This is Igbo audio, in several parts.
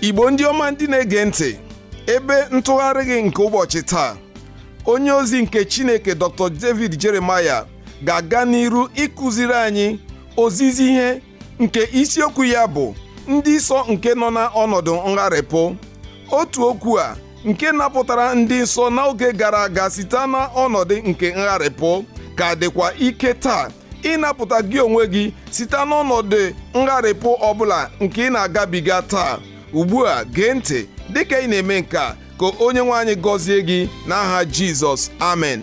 Igbo ndị ọma ndị na-ege ntị, ebe ntụgharị gị nke ụbọchị taa, onye ozi nke Chineke Dr. David Jeremiah ga-aga n'iru ịkụziri anyị ozizi ihe nke isiokwu ya bụ ndị nsọ nke nọ n'ọnọdụ ngharịpụ. Otu okwu a nke napụtara ndị nsọ n'oge gara aga site n'ọnọdụ nke ngharịpụ ka dịkwa ike taa ịnapụta gị onwe gị site n'ọnọdụ ngharịpụ ọbụla nke ị na-agabiga taa. Ugbu a gee ntị dịka ị na-eme nke a, ka onye nwe anyị gọzie gị n'aha Jizọs, amen.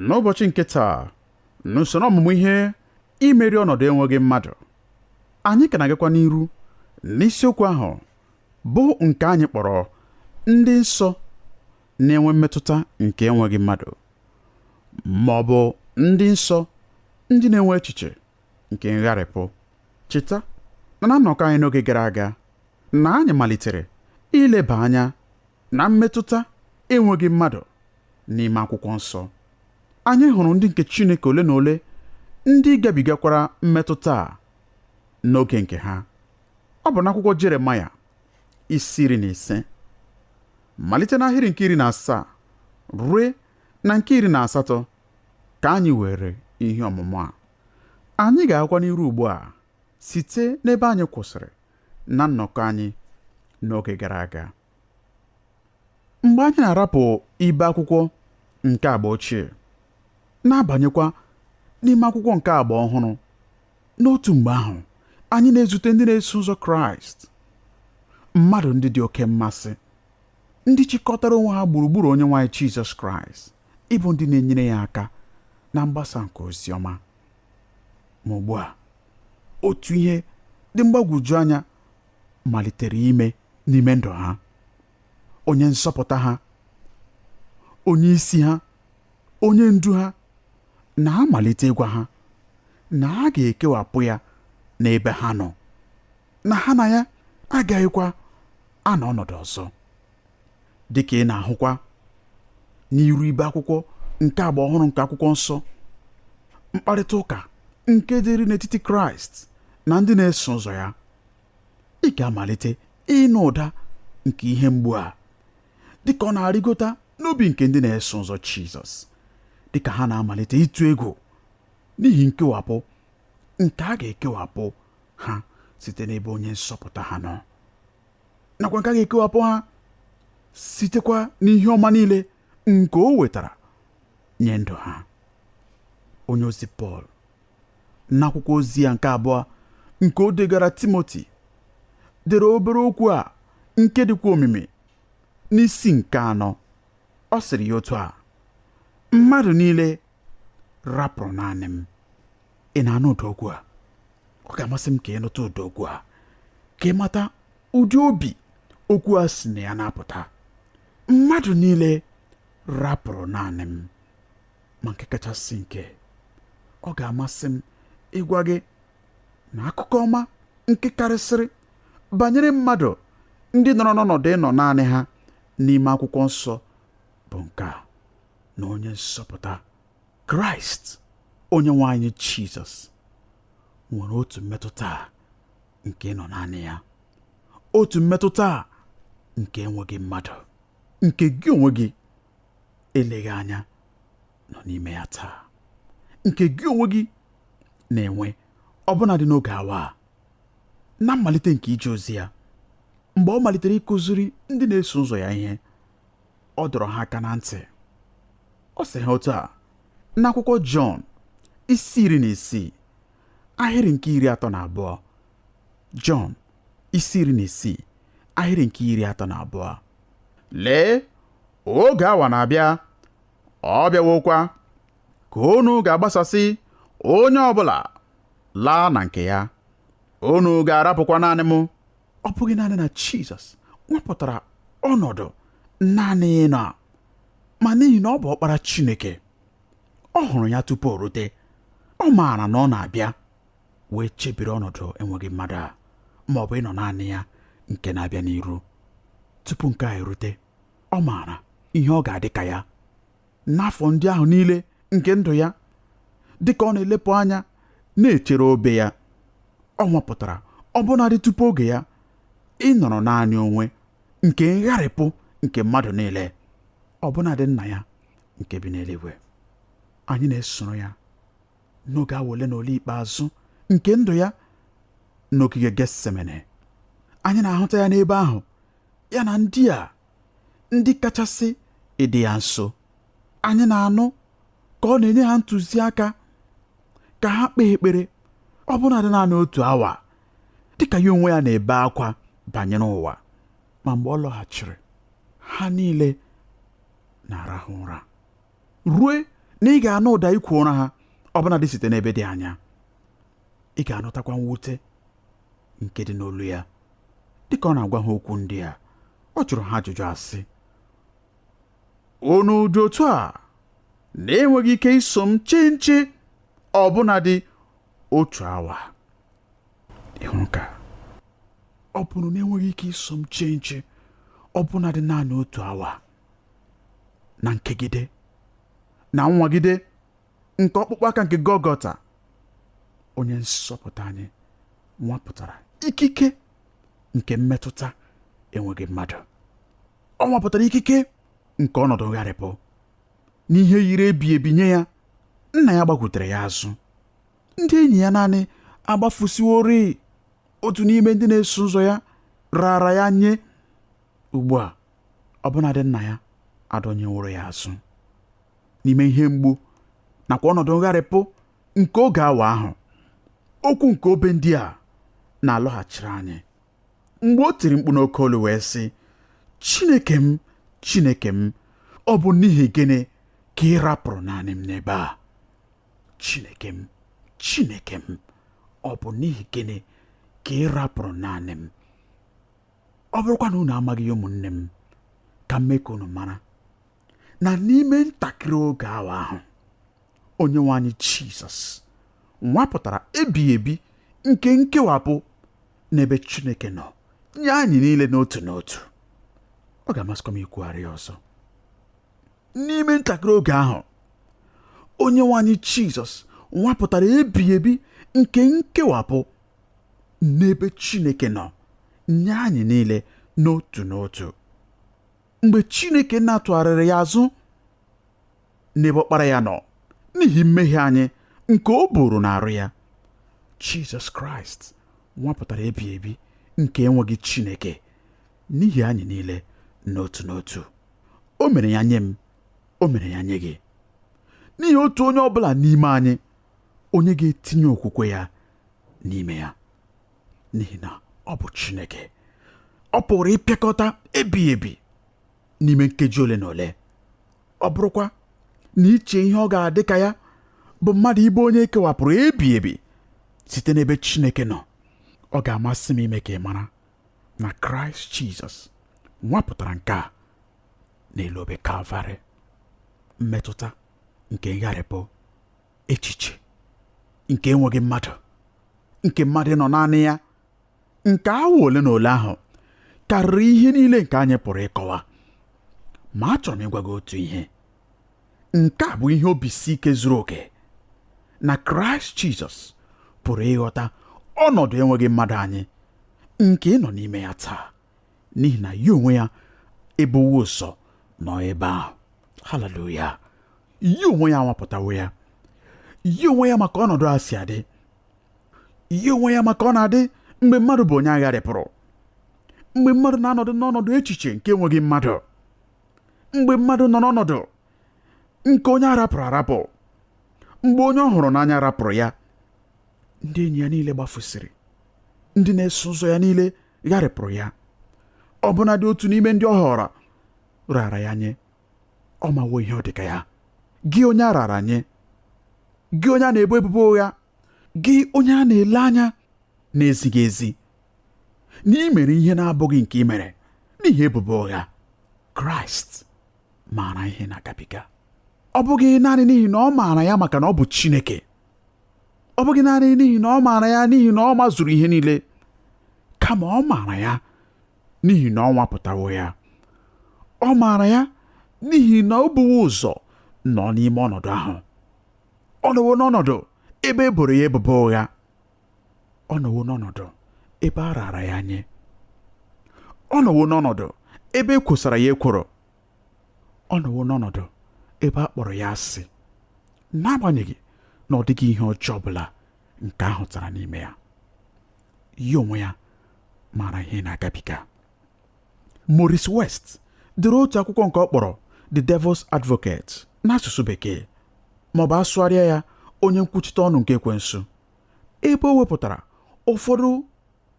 N'ụbọchị nke taa, n'usoro ọmụmụ ihe imeri ọnọdụ enweghị mmadụ, anyị ka na-agakwa n'iru n'isiokwu ahụ bụ nke anyị kpọrọ ndị nsọ na-enwe mmetụta nke enweghị mmadụ, ma ọ bụ ndị nsọ ndị na-enwe echiche nke ngharịpụ. Cheta na na nnọkọ anyị n'oge gara aga na anyị malitere ileba anya na mmetụta enweghị mmadụ n'ime akwụkwọ nsọ. Anyị hụrụ ndị nke Chineke ole na ole ndị gabigakwara mmetụta a n'oge nke ha. Ọ bụ n'akwụkwọ Jeremaya isi 15, malite n'ahịrị nke 17 rue na nke 18 ka anyị were ihe ọmụmụ a. Anyị ga-agakwa n'iru ugbu a site n'ebe anyị kwụsịrị na nnọkọ anyị n'oge gara aga. Mgbe anyị na-arapụ ibe akwụkwọ nke agba ochie na-abanyekwa n'ime akwụkwọ nke agba ọhụrụ, n'otu mgbe ahụ anyị na-ezute ndị na-eso ụzọ Kraịst, mmadụ ndị dị oke mmasị, ndị chịkọtara onwe ha gburugburu onye nwe anyị Jizọs Kraịst ịbụ ndị na-enyere ya aka na mgbasa nke ozi ọma. Ma ugbu a, otu ihe dị mgbagwoju anya malitere ime n'ime ndụ ha. Onye nzọpụta ha, onye isi ha, onye ndu ha na-amalite ịgwa ha na a ga-ekewapụ ya n'ebe ha nọ, na ha na ya agaghịkwa anọ ọnọdụ ọzọ. Dịka ị na-ahụkwa n'iru ibe akwụkwọ nke agba ọhụrụ nke akwụkwọ nsọ, mkparịta ụka nke dịrị n'etiti Kraịst na ndị na-eso ụzọ ya, ị ga-amalite ịnụ ụda nke ihe mgbu a dịka ọ na-arịgota n'obi nke ndị na-eso ụzọ Jizọs, dịka ha na-amalite ịtụ egwu n'ihi nkewapụ nke a ga-ekewapụ ha site n'ebe onye nzọpụta ha nọ, nakwa nke a ga-ekewapụ ha sitekwa n'ihe ọma niile nke o wetara nye ndụ ha. Onye ozi Pọl n'akwụkwọ ozi ya nke abụọ nke o degara Timoti dere obere okwu a nke dịkwa omimi n'isi nke 4. Ọ sịrị ya otu a: mmadụ niile rapụrụ naanị m. Ị na-anụ ụda okwu a? Ọ ga-amasị m ka ị nụta ụda okwu a, ka ị mata ụdị obi okwu a si na ya na-apụta. Mmadụ niile rapụrụ naanị m. Ma nke kachasị nke, ọ ga-amasị m ịgwa gị na akụkọ ọma nke karịsịrị banyere mmadụ ndị nọrọ n'ọnọdụ ịnọ naanị ha n'ime akwụkwọ nsọ bụ nke a, na onye nzọpụta Kraịst onye nwe anyị Jizọs nwere otu mmetụta nke ịnọ naanị ya, otu mmetụta nke enweghị mmadụ, nke gị onwe gị eleghị anya nọ n'ime ya taa, nke gị onwe gị na-enwe ọbụnadị n'oge awa a. Na mmalite nke ije ozi ya, mgbe ọ malitere ịkụziri ndị na-eso ụzọ ya ihe, ọ dọrọ ha aka na ntị. Ọ sị ha otu a n'akwụkwọ Jọn isi 16 ahịrị nke 32. Jọn isi 16 ahịrị nke 32. Lee, oge awa na-abịa, ọ bịawokwa, ka unu ga-agbasasị onye ọbụla laa na nke ya, unu ga-arapụkwa naanị m. Ọ bụghị naanị na Jizọs nwapụtara ọnọdụ naanị ịnọ, ma n'ihi na ọ bụ ọkpara Chineke, ọ hụrụ ya tupu o rute. Ọ maara na ọ na-abịa, wee chebiri ọnọdụ enweghị mmadụ a ma ọ bụ ịnọ naanị ya nke na-abịa n'iru. Tupu nke a erute, ọ maara ihe ọ ga-adị ka ya n'afọ ndị ahụ niile nke ndụ ya. dịka ọ na-elepụ anya na-echere obe ya. Ọ nwapụtara ọbụnadị tupu oge ya ịnọrọ naanị onwe nke ngharịpụ nke mmadụ niile, ọbụnadị nna ya nke bi n'eluigwe. Anyị na-esoro ya n'oge awa ole na ole ikpeazụ nke ndụ ya n'ogige Getsemane. Anyị na-ahụta ya n'ebe ahụ, ya na ndị a ndị kachasị ịdị ya nso. Anyị na-anụ ka ọ na-enye ha ntụziaka ka ha kpee ekpere ọbụnadị naanị otu awa, dịka ya onwe ya na-ebe akwa banyere ụwa. Ma mgbe ọ lọghachiri, ha niile na-arahụ ụra, rue na ị ga-anụ ụda ikwu ụra ha ọbụnadị site n'ebe dị anya. Ị ga-anụtakwa mwute nke dị n'olu ya dịka ọ na-agwa ha okwu ndị a. Ọ jụrụ ha ajụjụ asị, unu dị otu a na-enweghị ike iso m chee nche ọbụnadị otu awa? Ịhụrụ ka ọ bụrụ na enweghị ike iso m chee nche ọbụnadị naanị otu awa, na nkegide na nwagide nke ọkpụkpụ aka nke Gọlgọta, onye nzọpụta anyị nwapụtara ikike nke mmetụta enweghị mmadụ. Ọ nwapụtara ikike nke ọnọdụ ngharịpụ n'ihe yiri ebi ebi nye ya. Nna ya gbakwutere ya azụ, ndị enyi ya naanị agbafusiworị, otu n'ime ndị na-eso ụzọ ya raara ya nye. Ugbu a ọbụnadị nna ya adọnyeworo ya azụ n'ime ihe mgbu nakwa ọnọdụ ngharịpụ nke oge awa ahụ. Okwu nke obe ndị a na-alọghachiri anyị mgbe o tiri mkpu n'oke olu wee sị, Chineke m, Chineke m, ọ bụ n'ihi gịnị ka ị rapụrụ naanị m n'ebe a? Chineke m, Chineke m, ọ bụ n'ihi gịnị ka ị rapụrụ naanị m? Ọ bụrụkwa na unu amaghị ya, ụmụnne m, ka m mee ka unu mara na n'ime ntakịrị oge awa ahụ, onye nwe anyị Jizọs nwapụtara ebighị ebi nke nkewapụ n'ebe Chineke nọ nye anyị niile n'otu n'otu. Ọ ga-amasịkwa m ikwugharị ya ọzọ. N'ime ntakịrị oge ahụ, onye nwe anyị Jizọs nwapụtara ebighị ebi nke nkewapụ n'ebe Chineke nọ nye anyị niile n'otu n'otu. Mgbe Chineke na-atụgharịrị ya azụ n'ebe ọkpara ya nọ n'ihi mmehie anyị nke o buru n'arụ ya, Jizọs Kraịst nwapụtara ebighị ebi nke enweghị Chineke n'ihi anyị niile n'otu n'otu. O mere ya nye m, o mere ya nye gị, n'ihi otu onye ọbụla n'ime anyị onye ga-etinye okwukwe ya n'ime ya, n'ihi na ọ bụ Chineke. Ọ pụrụ ịpịakọta ebighị ebi n'ime nkeji ole na ole. Ọ bụrụkwa na iche ihe ọ ga-adị ka ya bụ mmadụ ịbụ onye ekewapụrụ ebighị ebi site n'ebe Chineke nọ, ọ ga-amasị m ime ka ị mara na Kraịst Jizọs nwapụtara nke a n'elu obe Kalvarị. Mmetụta nke ngharịpụ, echiche nke enweghị mmadụ, nke mmadụ nọ naanị ya, nke awa ole na ole ahụ karịrị ihe niile nke anyị pụrụ ịkọwa. Ma achọrọ m ịgwa gị otu ihe. Nke a bụ ihe obi si ike zuru oke na Kraịst Jizọs pụrụ ịghọta ọnọdụ enweghị mmadụ anyị nke ị nọ n'ime ya taa, n'ihi na ya onwe ya ebuwo ụzọ nọ ebe ahụ. Haleluya! Ya onwe ya anwapụtawo ya, ya onwe ya maka ọnọdụ a si adị, ya onwe ya maka ọ na-adị mgbe mmadụ bụ onye agharịpụrụ, mgbe mmadụ na-anọdụ n'ọnọdụ echiche nke enweghị mmadụ, mgbe mmadụ nọ n'ọnọdụ nke onye arapụrụ arapụ, mgbe onye ọ hụrụ n'anya rapụrụ ya, ndị enyi ya niile gbafusiri, ndị na-eso ụzọ ya niile gharịpụrụ ya, ọbụnadị otu n'ime ndị ọ họrọ rara ya nye. Ọ mawo ihe ọ dị ka ya. Gị onye a rara nye, gị onye a na-ebo ebubo ụgha, gị onye a na-ele anya na-ezighị ezi na ị mere ihe na-abụghị nke ị mere n'ihi ebubo ụgha, Kraịst maara ihe na-agabiga. Ọ bụghị naanị n'ihi na ọ maara ya maka na ọ bụ Chineke, ọ bụghị naanị n'ihi na ọ maara ya n'ihi na ọ mazuru ihe niile, kama ọ maara ya n'ihi na ọ nwapụtawo ya. Ọ maara ya n'ihi na o buwo ụzọ nọ n'ime ọnọdụ ahụ. Ọ Ọ nọwo n'ọnọdụ ebe e boro ya ebubo ụgha. Ọ nọwo n'ọnọdụ ebe a raara ya nye. Ọ nọwo n'ọnọdụ ebe e kwosara ya ekworo. Ọ nọwo n'ọnọdụ ebe a kpọrọ ya asị, n'agbanyeghị na ọ dịghị ihe ọjọọ ọbụla nke a hụtara n'ime ya. Ya onwe ya maara ihe na-agabiga. Maurice West dere otu akwụkwọ nke ọ kpọrọ The Devil's Advocate n'asụsụ Bekee, ma ọ bụ asụgharịa ya onye nkwuchite ọnụ nke ekwensu, ebe o wepụtara ụfọdụ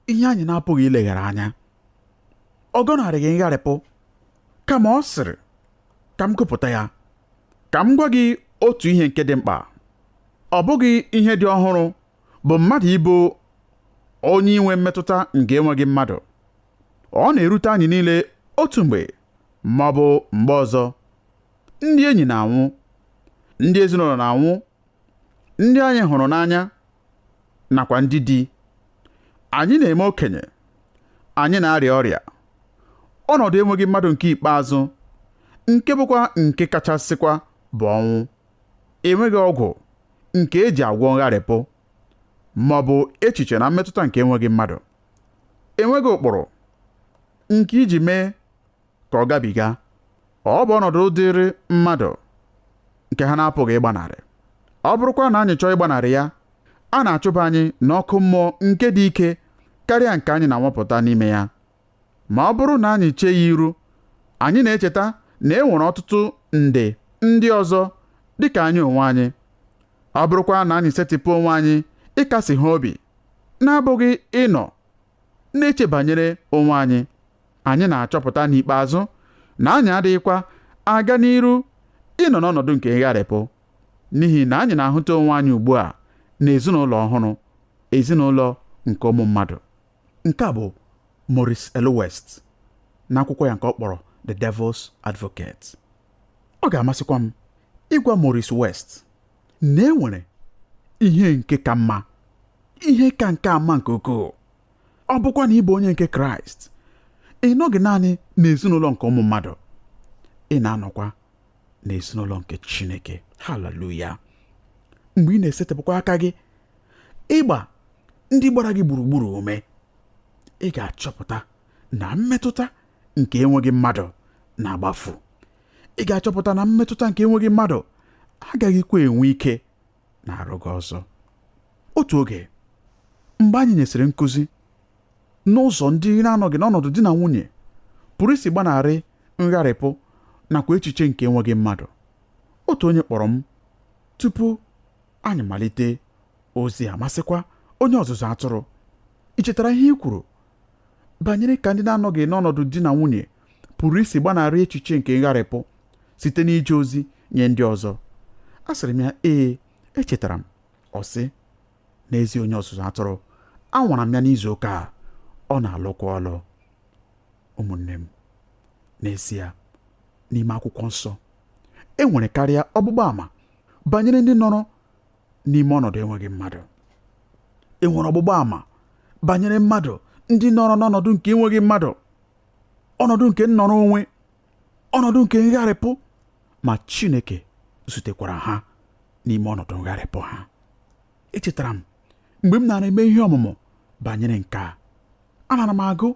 ihe anyị na-apụghị ileghara anya. Ọ gọnarịghị ngharịpụ, kama ọ sịrị ka m gụpụta ya, ka m gwa gị otu ihe nke dị mkpa. Ọ bụghị ihe dị ọhụrụ bụ mmadụ ịbụ onye inwe mmetụta nke enweghị mmadụ. Ọ na-erute anyị niile otu mgbe ma ọ bụ mgbe ọzọ. Ndị enyi na-anwụ, ndị ezinụlọ na-anwụ, ndị anyị hụrụ n'anya nakwa ndị di. Anyị na-eme okenye, anyị na-arịa ọrịa. Ọnọdụ enweghị mmadụ nke ikpeazụ, nke bụkwa nke kachasịkwa, bụ ọnwụ. Enweghị ọgwụ nke eji agwọ ngharịpụ ma ọ bụ echiche na mmetụta nke enweghị mmadụ. Enweghị ụkpụrụ nke iji mee ka ọ gabiga. Ọ bụ ọnọdụ dịrị mmadụ nke ha na-apụghị ịgbanarị. Ọ bụrụkwa na anyị chọọ ịgbanarị ya, a na-achụba anyị n'ọkụ mmụọ nke dị ike karịa nke anyị na-anwapụta n'ime ya. Ma ọ bụrụ na anyị chee ya iru, anyị na-echeta na e nwere ọtụtụ nde ndị ọzọ dịka anyị onwe anyị. Ọ bụrụkwa na anyị setịpụ onwe anyị ịkasi ha obi, na-abụghị ịnọ na-eche banyere onwe anyị, anyị na-achọpụta n'ikpeazụ na anyị adịghịkwa aga n'iru ịnọ n'ọnọdụ nke ngharịpụ, n'ihi na anyị na-ahụta onwe anyị ugbu a n'ezinụlọ ọhụrụ, ezinụlọ nke ụmụ mmadụ. Nke a bụ Maurice L. West n'akwụkwọ ya nke ọ kpọrọ The Devil's Advocate. Ọ ga-amasịkwa m ịgwa Maurice West na e nwere ihe nke ka mma, ihe ka nke ama nke ukwuu. Ọ bụkwa na ị bụ onye nke Kraịst, ị nọghị naanị n'ezinụlọ nke ụmụ mmadụ, ị na-anọkwa n'ezinụlọ nke Chineke. Haleluya! Mgbe ị na-esetịpụkwa aka gị ịgba ndị gbara gị gburugburu ume, ị ga-achọpụta na mmetụta nke enweghị mmadụ na-agbafu. Ị ga-achọpụta na mmetụta nke enweghị mmadụ agaghịkwa enwe ike na-arụ gị ọzọ. Otu oge mgbe anyị nyesịrị nkụzi n'ụzọ ndị na-anọghị n'ọnọdụ di na nwunye pụrụ isi gbanarị ngharịpụ nakwa echiche nke enweghị mmadụ, otu onye kpọrọ m tupu anyị malite ozi amasịkwa onye ọzụzụ atụrụ. Ị chetara ihe i kwuru banyere ka ndị na-anọghị n'ọnọdụ di na nwunye pụrụ isi gbanarị echiche nke ngharịpụ site n'ije ozi nye ndị ọzọ? Asịrị m ya, ee, echetara m. Ọ sị, n'ezie onye ọzụzụ atụrụ, anwara m ya n'izu ụka a, ọ na-alụkwa ọlụ. Ụmụnne m, n'ezie n'ime akwụkwọ nsọ e nwere karịa ọgbụgba àmà banyere ndị nọrọ n'ime ọnọdụ enweghị mmadụ. E nwere ọgbụgba àmà banyere mmadụ ndị nọrọ n'ọnọdụ nke enweghị mmadụ, ọnọdụ nke nnọrọ onwe, ọnọdụ nke ngharịpụ, ma Chineke zutekwara ha n'ime ọnọdụ ngharịpụ ha. Echetara m mgbe m nara eme ihe ọmụmụ banyere nke a, anara m agụ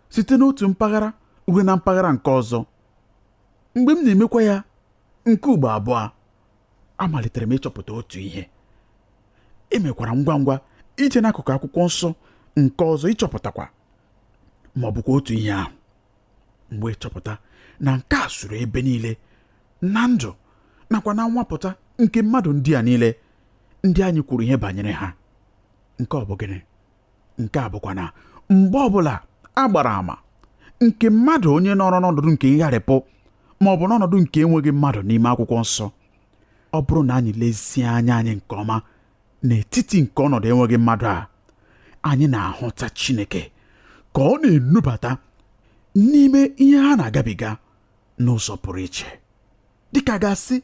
site n'otu mpaghara ruo na mpaghara nke ọzọ. Mgbe m na-emekwa ya nke ugbo abụọ, amalitere m ịchọpụta otu ihe. Emekwara ngwa ngwa ije n'akụkụ akwụkwọ nsọ nke ọzọ ịchọpụtakwa ma ọ bụkwa otu ihe ahụ. Mgbe ịchọpụta na nke a suru ebe niile na ndụ nakwa na nwapụta nke mmadụ ndị a niile ndị anyị kwuru ihe banyere ha. Nke ọ bụ gịnị? Nke a bụkwa na mgbe ọbụla a gbara àmà nke mmadụ onye nọrọ n'ọnọdụ nke ngharịpụ ma ọ bụ n'ọnọdụ nke enweghị mmadụ n'ime akwụkwọ nsọ, ọ bụrụ na anyị lezie anya anyị nke ọma n'etiti nke ọnọdụ enweghị mmadụ a, anyị na-ahụta Chineke ka ọ na-enubata n'ime ihe ha na-agabiga n'ụzọ pụrụ iche, dịka ga-asị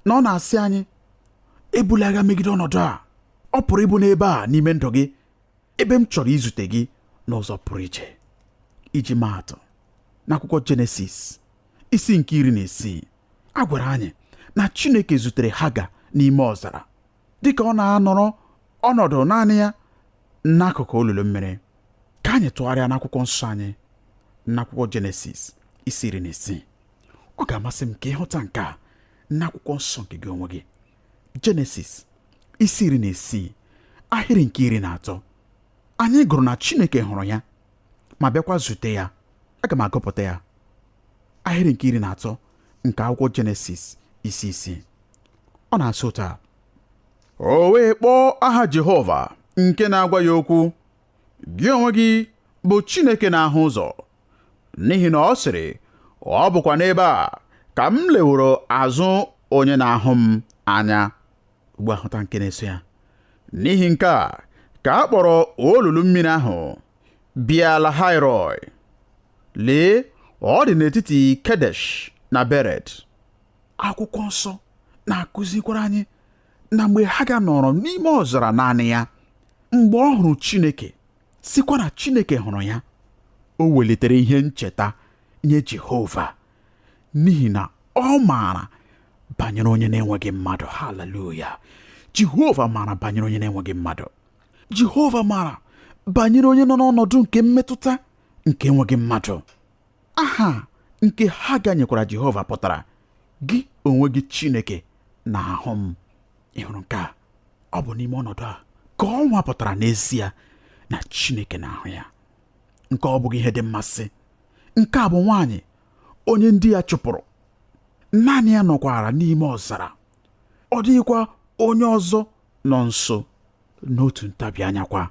na ọ na-asị anyị, ebula agha megide ọnọdụ a, ọ pụrụ ịbụ n'ebe a n'ime ndụ gị ebe m chọrọ izute gị n'ụzọ pụrụ iche. Iji maa atụ, n'akwụkwọ Jenesis isi nke 16, a gwara anyị na Chineke zutere Haga n'ime ọzara. dịka ọ na-anọrọ ọnọdụ naanị ya n'akụkụ olulu mmiri. Ka anyị tụgharịa n'akwụkwọ nsọ anyị n'akwụkwọ Jenesis isi 16. Ọ ga-amasị m ka ịhụta nke a n'akwụkwọ nsọ nke gị onwe gị. Jenesis isi 16 ahịrị nke 13. Anyị gụrụ na Chineke hụrụ ya ma bịakwa zute ya. Aga m agụpụta ya. Ahịrị nke 13 nke akwụkwọ Jenesis isi 6. Ọ na-asị otu a: o wee kpọọ aha Jehova nke na-agwa ya okwu, gị onwe gị bụ Chineke na-ahụ ụzọ, n'ihi na ọ sịrị, ọ bụkwa n'ebe a ka m leworo azụ onye na-ahụ m anya. Ugbu a hụta nke na-eso ya. N'ihi nke a ka a kpọrọ olulu mmiri ahụ Bịa-lahai-roi. Lee, ọ dị n'etiti Kedesh na Bered. Akwụkwọ nsọ na-akụzikwara anyị na mgbe Haga nọrọ n'ime ọzara naanị ya, mgbe ọ hụrụ Chineke, sikwa na Chineke hụrụ ya, o welitere ihe ncheta nye Jehova, n'ihi na ọ maara banyere onye na-enweghị mmadụ. Haleluya! Jehova maara banyere onye na-enweghị mmadụ. Jehova maara banyere onye nọ n'ọnọdụ nke mmetụta nke enweghị mmadụ. Aha nke Haga nyekwara Jehova pụtara gị onwe gị Chineke na-ahụ m. Ị hụrụ nke a? Ọ bụ n'ime ọnọdụ a ka ọ nwapụtara n'ezie na Chineke na-ahụ ya. Nke ọ bụghị ihe dị mmasị. Nke a bụ nwaanyị onye ndị ya chụpụrụ. Naanị ya nọkwara n'ime ọzara. Ọ dịghịkwa onye ọzọ nọ nso. N'otu ntabi anya kwa,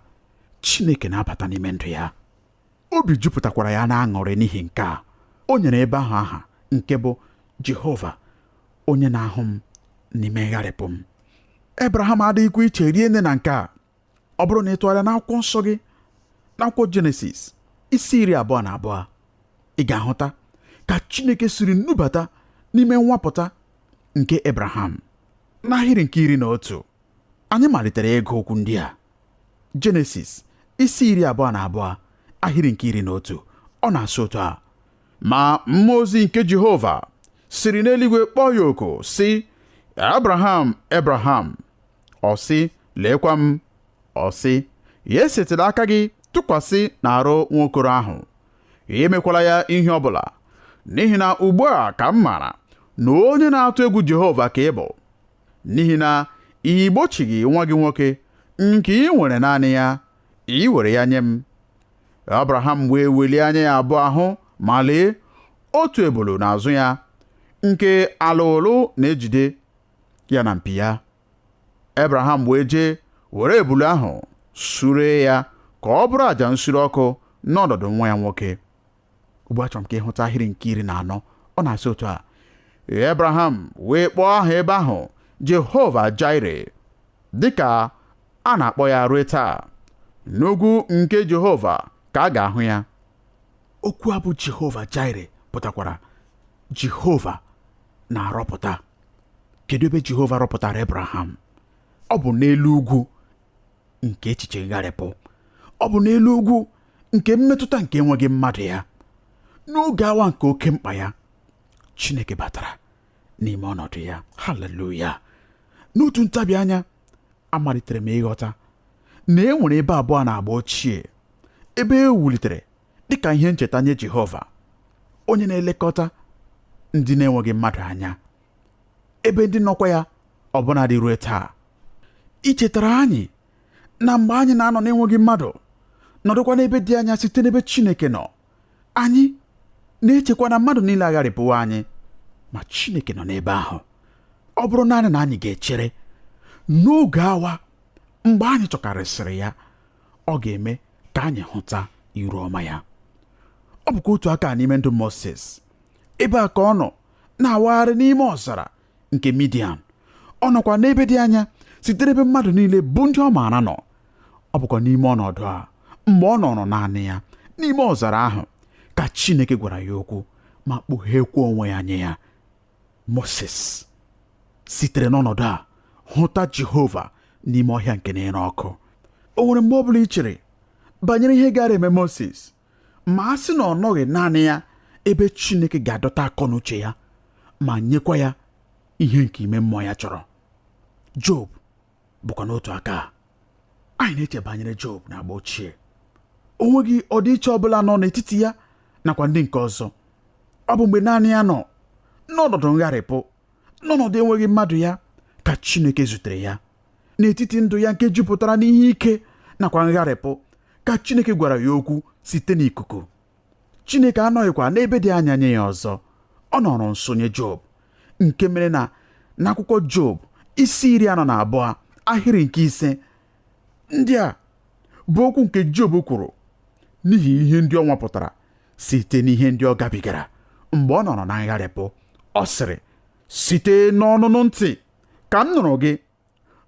Chineke na-abata n'ime ndụ ya. Obi jupụtakwara ya n'aṅụrị n'ihi nke a. O nyere ebe ahụ aha nke bụ Jehova, onye na-ahụ m n'ime ngharịpụ m. Ebraham adịghịkwa iche rie nne na nke a. Ọ bụrụ na ị tụgharịa n'akwụkwọ nsọ gị n'akwụkwọ Jenesis isi 22, ị ga-ahụta ka Chineke siri nubata n'ime nwapụta nke Ebraham. N'ahịrị nke 11, anyị malitere ịgụ okwu ndị a. Jenesis isi 22 ahịrị nke 11, ọ na-asị otu a: ma mmụọ ozi nke Jehova siri n'eluigwe kpọọ ya oku sị, Abraham, Abraham. Ọ sị, leekwa m. Ọ sị, ya esetịla aka gị tụkwasị n'arụ nwokoro ahụ, ya emekwala ya ihe ọbụla, n'ihi na ugbu a ka m maara na onye na-atụ egwu Jehova ka ị bụ, n'ihi na ị gbochighị nwa gị nwoke nke ị nwere naanị ya, ị were ya nye m. Abraham wee welie anya ya abụọ ahụ ma lee otu ebulu n'azụ ya nke ala olu na-ejide ya na mpi ya. Abraham wee jee were ebulu ahụ suree ya ka ọ bụrụ àjà nsure ọkụ n'ọnọdụ nwa ya nwoke. Ugbu a chọrọ m ka ịhụta ahịrị nke 14. Ọ na-asị otu a: Abraham wee kpọọ aha ebe ahụ Jehova Jaire, dịka a na-akpọ ya ruo taa. N'ugwu nke Jehova ka a ga-ahụ ya. Okwu a bụ Jehova Jaire pụtakwara Jehova na-arọpụta. Kedu ebe Jehova rọpụtara Abraham? Ọ bụ n'elu ugwu nke echiche ngharịpụ. Ọ bụ n'elu ugwu nke mmetụta nke enweghị mmadụ ya. N'oge awa nke oke mkpa ya, Chineke batara n'ime ọnọdụ ya. Haleluya! N'otu ntabi anya, amalitere m ịghọta na e nwere ebe abụọ na-agba ochie, ebe e wulitere dịka ihe ncheta nye Jehova, onye na-elekọta ndị na-enweghị mmadụ anya, ebe ndị nọkwa ya ọbụnadị ruo taa. I chetara anyị na mgbe anyị na-anọ na-enweghị mmadụ, nọdụkwa n'ebe dị anya site n'ebe Chineke nọ, anyị na-echekwa na mmadụ niile agharịpụwo anyị, ma Chineke nọ n'ebe ahụ. Ọ bụrụ naanị na anyị ga-echere n'oge awa mgbe anyị chọkarịsịrị ya, ọ ga-eme ka anyị hụta iru ọma ya. Ọ bụkwa otu aka n'ime ndụ Moses. Ebe a ka ọ nọ na-awagharị n'ime ọzara nke Midian. Ọ nọkwa n'ebe dị anya site n'ebe mmadụ niile bụ ndị ọ maara nọ. Ọ bụkwa n'ime ọnọdụ a, mgbe ọ nọrọ naanị ya n'ime ọzara ahụ, ka Chineke gwara ya okwu ma kpugheekwa onwe ya nye ya. Moses sitere n'ọnọdụ a hụta Jehova n'ime ọhịa nke na-ere ọkụ. O nwere mgbe ọ bụla ị chere banyere ihe gara eme Moses ma a sị na ọ nọghị naanị ya ebe Chineke ga-adọta akọ na uche ya ma nyekwa ya ihe nke ime mmụọ ya chọrọ? Job Bụkwa n'otu aka anyị na-eche banyere Job na agba ochie. O nweghị ọdịiche ọbụla nọ n'etiti ya nakwa ndị nke ọzọ. Ọ bụ mgbe naanị ya nọ n'ọnọdụ ngharịpụ, n'ọnọdụ enweghị mmadụ ya, ka Chineke zutere ya. N'etiti ndụ ya nke jupụtara n'ihe ike nakwa ngharịpụ, ka Chineke gwara ya okwu site n'ikuku. Chineke anọghịkwa n'ebe dị anya nye ya ọzọ. Ọ nọrọ nso nye Job, nke mere na n'akwụkwọ Job isi 42 ahịrị nke 5, ndị a bụ okwu nke Job kwuru n'ihi ihe ndị ọ nwapụtara site n'ihe ndị ọ gabigara mgbe ọ nọrọ na ngharịpụ. Ọ sịrị, site n'ọnụnụ ntị ka m nụrụ gị,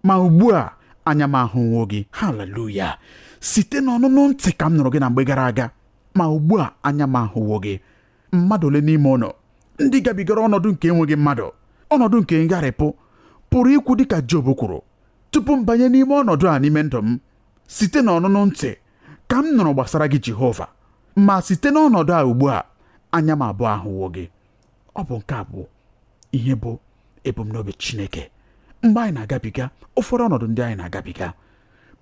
ma ugbu a anya m ahụwo gị. Haleluya! Site n'ọnụnụ ntị ka m nụrụ gị na mgbe gara aga, ma ugbu a anya m ahụwo gị. Mmadụ ole n'ime ụnụ ndị gabigara ọnọdụ nke enweghị mmadụ, ọnọdụ nke ngharịpụ, pụrụ ikwu dịka Job kwuru, tupu m banye n'ime ọnọdụ a n'ime ndụ m, site n'ọnụnụ ntị ka m nụrụ gbasara gị Jehova, ma site n'ọnọdụ a ugbu a anya m abụọ ahụwo gị. Ọ bụ nke a bụ ihe bụ ebumnobi Chineke mgbe anyị na-agabiga ụfọdụ ọnọdụ ndị anyị na-agabiga.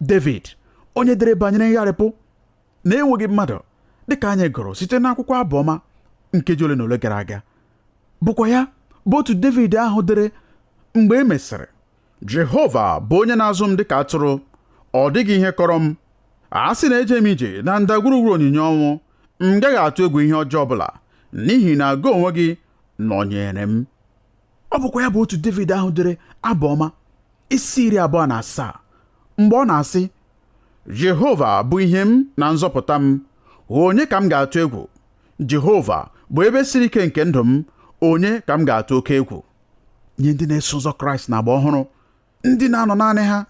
David, onye dere banyere ngharịpụ na enweghị mmadụ, dịka anyị gụrụ site n'akwụkwọ Abụọma nkeji ole na ole gara aga, bụkwa ya bụ otu David ahụ dere mgbe e mesịrị, Jehova bụ onye na-azụ m dịka atụrụ, ọ dịghị ihe kọrọ m. A sị na eje m ije na ndagwurugwu onyinyo ọnwụ, m gaghị atụ egwu ihe ọjọọ ọbụla, n'ihi na gị onwe gị nọnyere m. Ọ bụkwa ya bụ otu David ahụ dere Abụ Ọma isi 27 mgbe ọ na-asị, Jehova bụ ihe m na nzọpụta m, onye ka m ga-atụ egwu? Jehova bụ ebe siri ike nke ndụ m, onye ka m ga-atụ oke egwu? Nye ndị na-eso ụzọ Kraịst na agba ọhụrụ, ndị na-anọ naanị ha,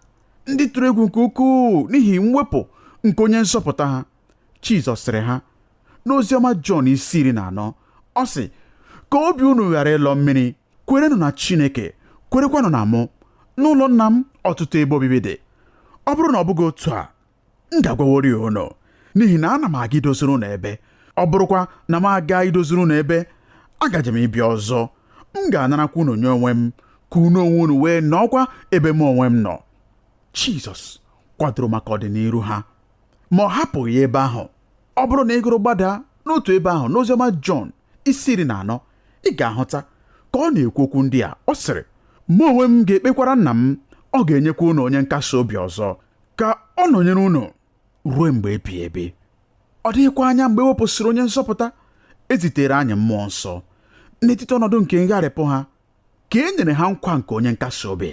ndị tụrụ egwu nke ukwuu n'ihi mwepụ nke onye nzọpụta ha, Jizọs sịrị ha n'oziọma Jọn isi 14, ọ sị, ka obi unu ghara ịlọ mmiri, kwerenụ na Chineke, kwerekwanụ na mụ. N'ụlọ nna m ọtụtụ ebe obibi dị. Ọ bụrụ na ọ bụghị otu a, m ga-agwaworị unu, n'ihi na ana m aga idoziri unu ebe. Ọ bụrụkwa na m aga idoziri unu ebe, agaje m ịbịa ọzọ, m ga-anarakwa unu nye onwe m, ka unu onwe unu wee nọọkwa ebe m onwe m nọ. Jizọs kwadoro maka ọdịnihu ha, ma ọ hapụghị ya ebe ahụ. Ọ bụrụ na ị gụrụ gbadaa n'otu ebe ahụ n'oziọma Jọn isi 14, ị ga-ahụta ka ọ na-ekwu okwu ndị a. Ọ sịrị, mụ onwe m ga-ekpekwara nna m, ọ ga-enyekwa unu onye nkasi obi ọzọ, ka ọ nọnyere unu ruo mgbe ebighị ebi. Ọ dịghịkwa anya mgbe e wepụsịrị onye nzọpụta, e zitere anyị mmụọ nsọ n'etiti ọnọdụ nke ngharịpụ ha, ka e nyere ha nkwa nke onye nkasi obi,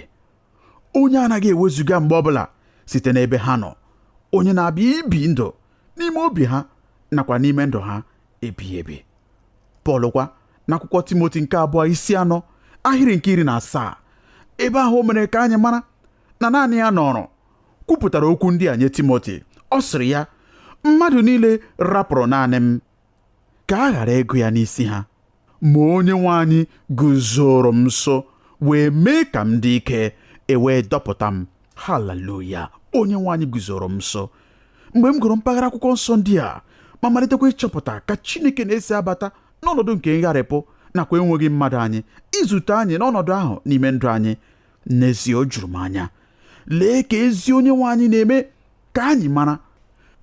onye anaghị ewezuga mgbe ọbụla site n'ebe ha nọ, onye na-abịa ibi ndụ n'ime obi ha nakwa n'ime ndụ ha ebighị ebi. Pọl kwa n'akwụkwọ Timoti nke abụọ isi 4 ahịrị nke 17, ebe ahụ o mere ka anyị mara na naanị ya nọrọ kwupụtara okwu ndị a nye Timoti. Ọ sịrị ya, mmadụ niile rapụrụ naanị m, ka a ghara ịgụ ya n'isi ha, ma onye nwe anyị guzoro m nso wee mee ka m dị ike, e wee dọpụta m. Haleluya! Onye nwe anyị guzoro m nso. Mgbe m gụrụ mpaghara akwụkwọ nsọ ndị a ma malitekwa ịchọpụta ka Chineke na-esi abata n'ọnọdụ nke ngharịpụ nakwa enweghị mmadụ anyị, izute anyị n'ọnọdụ ahụ n'ime ndụ anyị, n'ezie o juru m anya. Lee ka ezi onye nwe anyị na-eme ka anyị mara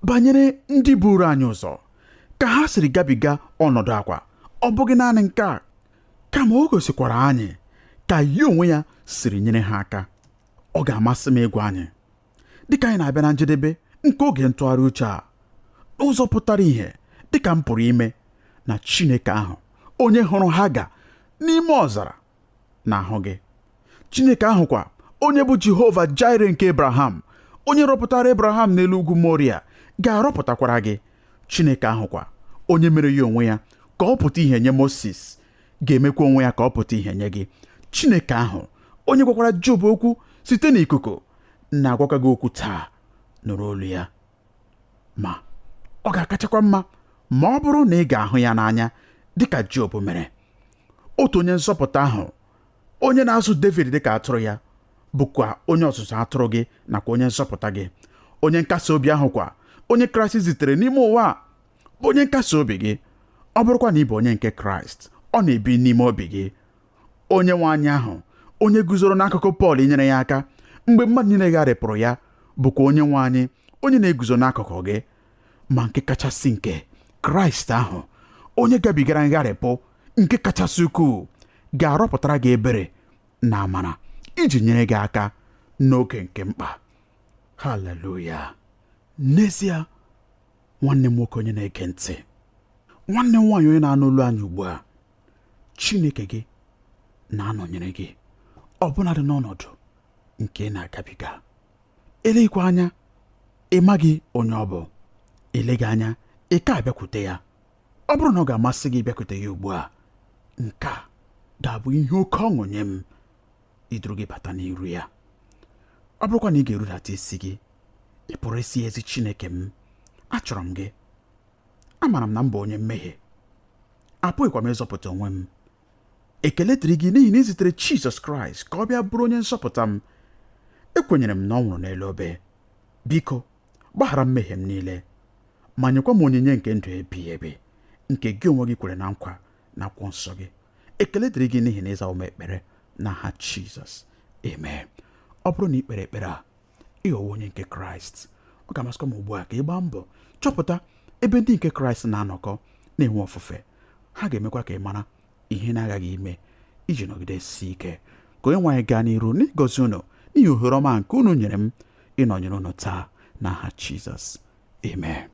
banyere ndị buru anyị ụzọ, ka ha siri gabiga ọnọdụ akwa. Ọ bụghị naanị nke a, kama o gosikwara anyị ka ya onwe ya siri nyere ha aka. Ọ ga-amasị m ịgwa anyị, dịka anyị na-abịa na njedebe nke oge ntụgharị uche a, n'ụzọ pụtara ìhè dịka m pụrụ ime, na Chineke ahụ onye hụrụ Haga n'ime ọzara na-ahụ gị. Chineke ahụ kwa onye bụ Jehova Jaire nke Abraham, onye rọpụtara Abraham n'elu ugwu Moria, ga-arọpụtakwara gị. Chineke ahụ kwa onye mere ya onwe ya ka ọ pụta ìhè nye Moses, ga-emekwa onwe ya ka ọ pụta ìhè nye gị. Chineke ahụ onye gwakwara Job okwu site n'ikuku na-agwakwa gị okwu taa, nụrụ olu ya. Ma ọ ga-akachakwa mma ma ọ bụrụ na ị ga-ahụ ya n'anya dịka Job mere. Otu onye nzọpụta ahụ, onye na-azụ David dịka atụrụ ya, bụkwa onye ọzụzụ atụrụ gị nakwa onye nzọpụta gị. Onye nkasi obi ahụ kwa, onye Kraịst zitere n'ime ụwa a, bụ onye nkasi obi gị. Ọ bụrụkwa na ị bụ onye nke Kraịst, ọ na-ebi n'ime obi gị. Onye nwe anyị ahụ, onye guzoro n'akụkụ Pọl inyere ya aka Mgbe mmadụ niile gharịpụrụ ya, bụkwa onye nwe anyị, onye na-eguzo n'akụkụ gị. Ma nke kachasị nke, Kraịst ahụ, onye gabigara ngharịpụ nke kachasị ukwuu, ga-arọpụtara gị ebere na amara iji nyere gị aka n'oge nke mkpa. Haleluya! N'ezie, nwanne m nwoke onye na-ege ntị, nwanne m nwaanyị onye na-anụ olu anyị ugbu a, Chineke gị na-anọnyere gị ọbụnadị n'ọnọdụ nke ị na-agabiga. Eleghịkwa anya ị maghị onye ọ bụ, eleghị anya ị ka abịakwute ya. Ọ bụrụ na ọ ga-amasị gị ịbịakwute ya ugbu a, nke a ga-abụ ihe oke ọṅụ nye m iduru gị bata n'iru ya. Ọ bụrụkwa na ị ga-erudata isi gị, ị pụrụ ịsị, ezi Chineke m, achọrọ m gị. Amaara m na m bụ onye mmehie, apụghịkwa m ịzọpụta onwe m. Ekele dịrị gị n'ihi na ị zitere Jizọs Kraịst ka ọ bịa bụrụ onye nzọpụta m. Ekwenyere m na ọ nwụrụ n'elu obe. Biko gbaghara mmehie m niile, ma nyekwa m onyinye nke ndụ ebighị ebi nke gị onwe gị kwere na nkwa na akwụkwọ nsọ gị. Ekele dịrị gị n'ihi na ị zawo m ekpere n'aha Jizọs, amen. Ọ bụrụ na ị kpere ekpere a, ị ghọwo onye nke Kraịst. Ọ ga-amasịkwa m ugbu a ka ị gbaa mbọ chọpụta ebe ndị nke Kraịst na-anọkọ na-enwe ofufe. Ha ga-emekwa ka ị mara ihe na-aghaghị ime iji nọgidesi ike. Ka onye nwe anyị gaa n'iru n'ịgọzi unu n'ihi ohere ọma nke unu nyere m ịnọnyere unu taa n'aha Jizọs, amen.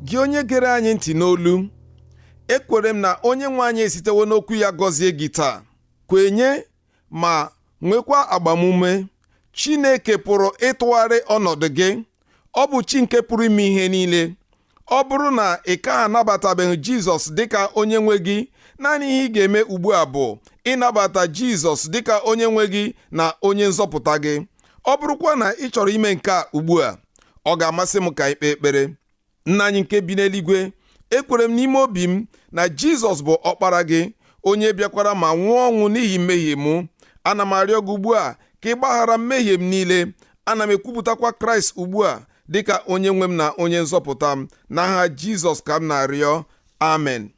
Gị onye gere anyị ntị n'olu, ekwere m na onye nwe anyị esitewo n'okwu ya gọzie gị taa. Kwenye ma nwekwa agbamume. Chineke pụrụ ịtụgharị ọnọdụ gị. Ọ bụ chi nke pụrụ ime ihe niile. Ọ bụrụ na ị ka anabatabeghị Jizọs dịka onye nwe gị, naanị ihe ị ga-eme ugbu a bụ ịnabata Jizọs dịka onye nwe gị na onye nzọpụta gị. Ọ bụrụkwa na ị chọrọ ime nke a ugbu a, ọ ga-amasị m ka anyị kpee ekpere. Nna anyị nke bi n'eluigwe, ekwere m n'ime obi m na Jizọs bụ ọkpara gị, onye bịakwara ma nwụọ ọnwụ n'ihi mmehie m. Ana m arịọ gị ugbu a ka ị gbaghara mmehie m niile. Ana m ekwupụtakwa Kraịst ugbu a dịka onye nwe m na onye nzọpụta m. N'aha Jizọs ka m na-arịọ, amen.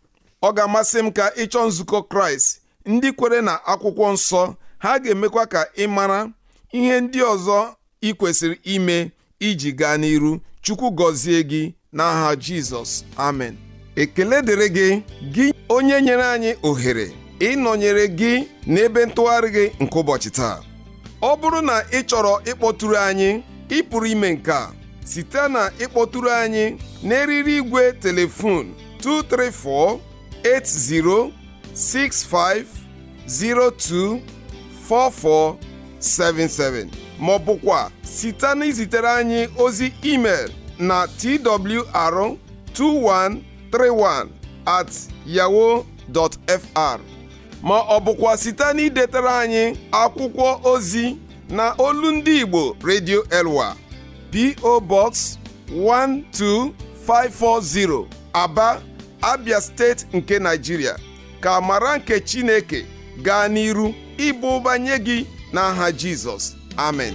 Ọ ga-amasị m ka ị chọọ nzukọ Kraịst ndị kwere na akwụkwọ nsọ. Ha ga-emekwa ka ị mara ihe ndị ọzọ ị kwesịrị ime iji gaa n'iru. Chukwu gọzie gị n'aha Jizọs, amen. Ekele dịrị gị, gị onye nyere anyị ohere ịnọnyere gị n'ebe ntụgharị gị nke ụbọchị taa. Ọ bụrụ na ị chọrọ ịkpọtụrụ anyị, ị pụrụ ime nke a site na ịkpọtụrụ anyị n'eriri igwe telefon 234 80 65 02 44 77, ma ọ bụkwa site na izitere anyị ozi email na twr2131 at yahoo dot fr, ma ọ bụkwa site na idetere anyị akwụkwọ ozi na Olu Ndị Igbo Radio Elwa, P.O. Box 12540, Aba, Abia Steeti nke Nigeria. Ka amara nke Chineke gaa n'iru ịba ụba nye gị n'aha Jizọs, amen.